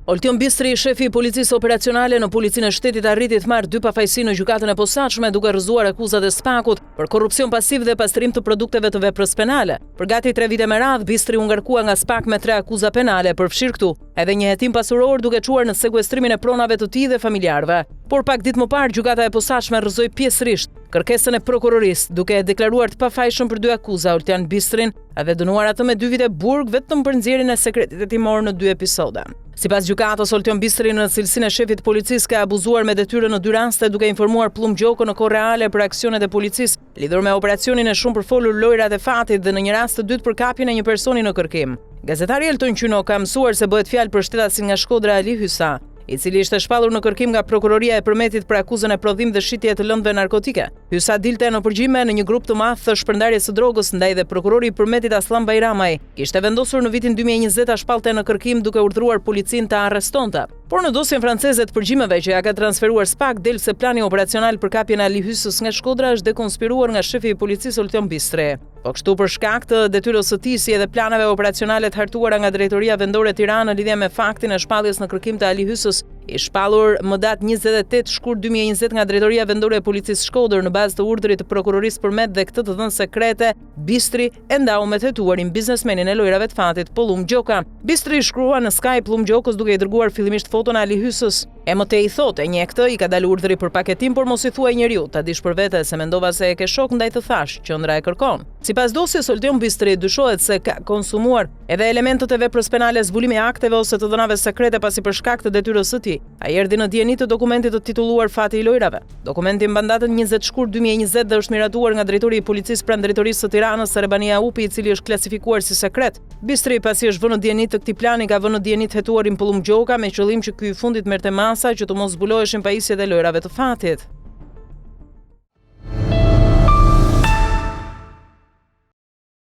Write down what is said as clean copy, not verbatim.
Oltion Bistri, shefi i Policisë Operacionale në Policinë e Shtetit arriti të marrë dy pafajësi në Gjykatën e Posaçme duke rrëzuar akuzat e SPAK-ut për korrupsion pasiv dhe pastrim të produkteve të veprës penale. Për gati tre vite me radhë, Bistri u ngarkua nga SPAK me tre akuza penale, përfshirë këtu edhe një hetim pasuror duke çuar në sekuestrimin e pronave të tij dhe familjarëve. Por pak ditë më parë, Gjykata e Posaçme rrëzoi pjesërisht kërkesën e prokurorisë, duke e deklaruar të pafajshëm për dy akuza Oltion Bistrin dhe dënuar atë me dy vite burg vetëm për nxjerrjen e sekretit hetimor në dy episode. Sipas gjykatës, Oltion Bistri në cilësinë e shefit të policisë ka abuzuar me detyrën në dy raste duke informuar Pëllumb Gjokën në kohë reale për aksionet e policisë lidhur me operacionin e shumëpërfolur Lojërat e Fatit dhe në një rast të dytë për kapjen e një personi në kërkim. Gazetari Elton Qyno ka mësuar se bëhet fjalë për shtetasin nga Shkodra Ali Hysa, i cili ishte shpallur në kërkim nga prokuroria e Përmetit për akuzën e prodhim dhe shitje të lëndëve narkotike. Hysa dilte në përgjime në një grup të madh të shpërndarjes së drogës, ndaj dhe prokurori i Përmetit Asllan Bajramaj kishte vendosur në vitin 2020 ta shpallte në kërkim duke urdhëruar policinë ta arrestonte. Por në dosjen franceze të përgjimeve që ia ka transferuar SPAK del se plani operacional për kapjen e Ali Hysës nga Shkodra është dekonspiruar nga shefi i policisë Oltion Bistri. Po kështu për shkak të detyrës së tij si edhe planeve operacionale të hartuara nga Drejtoria Vendore Tiranë në lidhje me faktin e shpalljes në kërkim të Ali Hysës, i shpallur më datë 28 shkurt 2020 nga Drejtoria Vendore e Policisë Shkodër në bazë të urdhrit të Prokurorisë Përmet dhe këtë të dhënë sekrete, Bistri e ndau me të hetuarin biznesmenin e lojërave të fatit, Pëllumb Gjoka. Bistri i shkruan në Skype Pëllumb Gjokës duke i dërguar fillimisht foton e Ali Hysës. E më tej i thotë, e njeh këtë, i ka dalë urdhri për paketim, por mos i thuaj njeriu, ta dish për vete, se mendova se e ke shok, ndaj të thashë, qendra e kërkon. Sipas dosjes, Oltion Bistri dyshohet se ka konsumuar edhe elementët e veprës penale zbulimi i akteve ose të dhënave sekrete pasi për shkak të detyrës së tij, ai erdhi në dijeni të dokumentit të titulluar Fati i lojërave. Dokumenti mban datën 20 shkurt 2020 dhe është miratuar nga drejtori i policisë pranë drejtorisë së Tiranës, Rebani Jaupi, i cili është klasifikuar si sekret. Bistri, pasi është vënë në dijeni të këtij plani, ka vënë në dijeni të hetuarin Pëllumb Gjoka me qëllim që ky i fundit merrte masa që të mos zbuloheshin pajisjet e lojërave të fatit.